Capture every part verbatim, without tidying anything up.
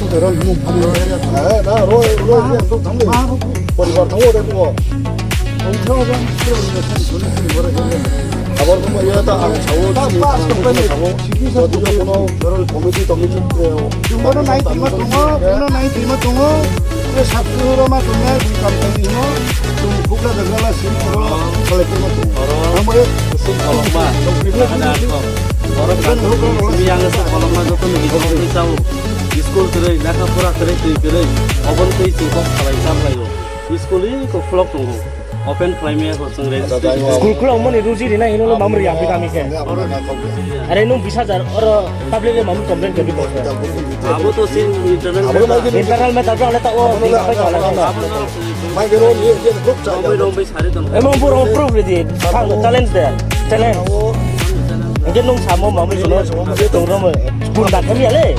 Eh, na, ro, ro, ro, ro, thang de. Poribar thango de, bo. Abor ko ya ta ang sao, ta si, pas ang ko ko ni. Jodi ko kono, committee, committee, eh, Chwngno nai twima tongo, chwngno nai twima tongo. Tei sabsuro ma tongnai, chwng kam tangwi hino, chwng bukla dagrala sini oro salai tongma tongo. Oro Amo e sing kolokma, hana ko. Oro kan simi yang se kolokma joto ni bichong ni chao. School kwrwi, lekha pora kwrwi, twi kwrwi. Obon twi chwng kok salai cham laio. School i kok flok tongo. Open khlaimaya bo chwng registration. School khulokmani ruji rina hino mamri yang kami khe. Are nung bis hajar oro public le mamri complain khe bi tong. Abo to sin internal matter. Internal matter to ale ta o. Abo no. Rombai, rombai sari tong. Emang pura proof ready. Challenge de. Challenge. Hingke nung samo mamri sono tong romo. Spoon da kami ale.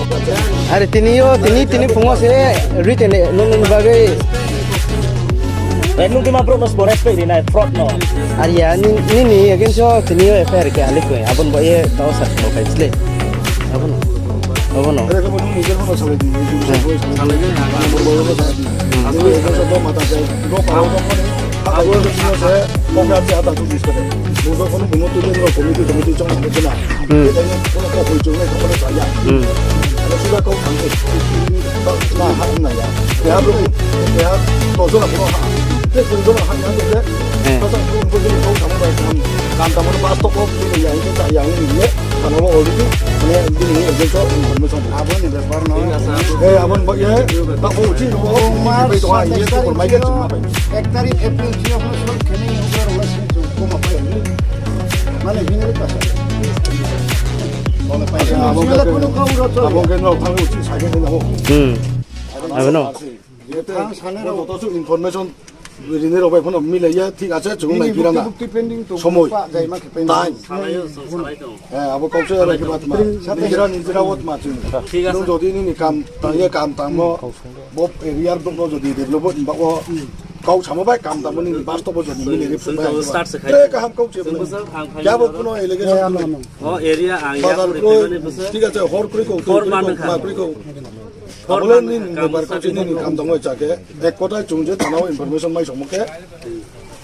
Are tini o, tini, tini pungo se written nung bagwi. Eh, nung kima bro no sport respect rinai, fraud no. Arya, ni, ni, ni, against o, tini o F I R ke alik koi. Abon bo ye tao sar no kai sle. Abon. Abon no. Are ko nung nijer ko salai di. Salai di. Number one ko salai di. Asli ko so mata se. Ko pa ko ko ni. Abo ko se ko ka se ata tu dis ko. Ko ko ni mo tu ni ko ni tu ni tu chong ko na. Hmm. Kono kok hoi chungnai kok kono chaya. Hmm. Ano sudah kau sampai na ha na ya. Ya bro, ya no jona kono ha. Te kun jona ha ya te. Eh. Kasa kun kun kau sampai kam kam tamu pas to kok ni ya ini tak yang ini ye. Kamu mau already mana ini ini itu information. Abon ni bepar no. Eh, abon bo ye. Tak mau uji no. Mar bai to ha ye ko mai ke chuma bai. Ek tarik April ji abon sol khene ni ubar wala sin ko ma bai. Mane hini ri kasa. Abo ke no thango si sa ke no. Hmm. Abo no. Ye te ang sane ro to su information rini ro bai phone mile ya thik ache chung nai pirana. Somoi. Time. Eh, abo kau se ro ke bat ma. Nijra nijra wot ma chung. Thik ache. Nung jodi ni kam ta ye kam tamo. Bo area dok no jodi develop ba o kau samo bai kam tamo ni bastobo jodi mile ri phung bai. Start se khai. Tre kaham kau che. Chung bwswk ang khai. Ya bo kuno allegation. O area ang ya bazar kuri ko, phaimani bwswk. Thik ache, hor kuri ko, hor twi kuri man ko, kha. Ma kuri ko. Hor abole man ni kha, ni kam bar ko sa chini ni kam tamo chake. Ek kota chung je thanao information mai somo ke.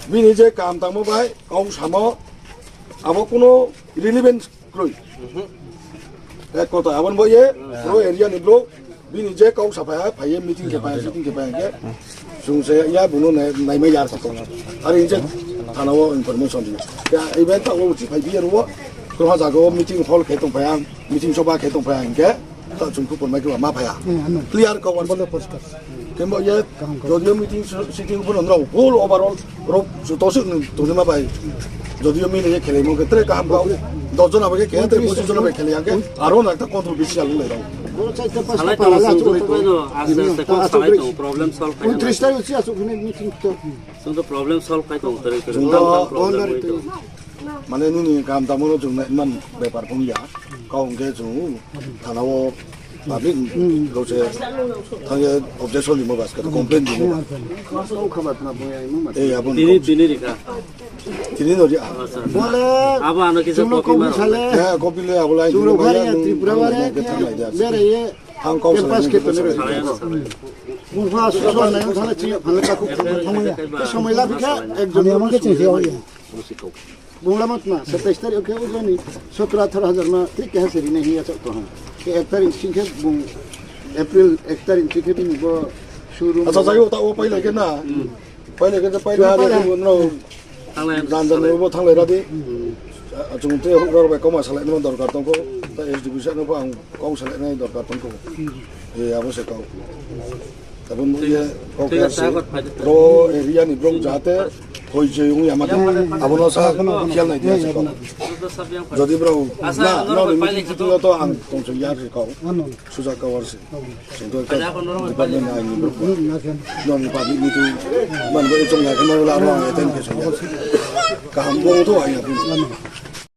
Bini je kam tamo bai, kau samo. Abo kuno relevance kroi. Mhm. Ek kota, abon bo ye, hmm, pro area ni bro. Bini je kau saphaya, phaiye meeting khe phaya, meeting khe phaya khe. Sung se ya buno nai, nai mai yar sa kong. Ari inje thana o information di. Ya, ibe ta o uchi phai biya ro. Kro ha jago meeting hall khe tong phaya, meeting soba khe tong phaya inge. Ta chung ku pon mai khe ma phaya. Hmm, ano. Clear kau wan. Bole poskar. Kembo ye, kaham kau. Jodio meeting sitting pun nrao, whole overall, rok, joto se nung tuni ma bai. Jodio mile ye khele mo khe tre kaham kau. Dos jona bai khe, tre pochis jona bai khele yang khe. Aro na ekta control bisi alu le rao. Salai tong, sung tong, tong, tong, aste aste kok salai tong, problem solve khai. Untris tarik uchi asuk hini meeting to. Sung to problem solve khai tong, tong, tong. Sung to. Mane nini kam tamo no chung na iman bepar phung ya. Kau hingke chung thana o public rok se thangye objection rimo bas kata complain rimo. Eh, abon tini, tini rika. Tini no ri. Acha. Bole abo ano kisa chwngno copy kok maro. Sale. Eh, copy le abo lai chwngno bari ya Tripura bare. Bere ye. Ang kau campus ke tole. Salai ano, salai ano. Mungha susu na yang thale chi phale ka ku thangya. Te somoi labi kha ek jon ama ke chhe ya. Bungla mat ma, satais tarik khe ujoni sotro atharo hajar ma, thik khe hasiri nahi ya chok to ha. Khe ek tarik sing khe bung April ek tarik sing khe bini bo showroom. Acha, jayo ta o pailai khe na. Hmm. Pailai khe, pailai ha, pailai. Bo no. Thanglai. Jan jan bo thanglai radi. Hmm. Chung te huk rok bai koma salai no dorkar tongko. Ta S D P sa no ang kau salai nai dorkar tongko. Hmm. Eh, abo se kau. Tabun ye kok thik ase, se abo phai de. Ro area ni brom jahate hoi je yung yamate. Abono sa khial nai dia se kok. Jodi bro, asa, na, ano no, bai ni pai le khitu to ang tong se yar se kok. Ano. Suja kawar se. Sing to department na ni bro. Ano, na khen. Non public meeting man bo chong ya khen la ro ang ten ke se. Kaham bo to ai ya. Ano.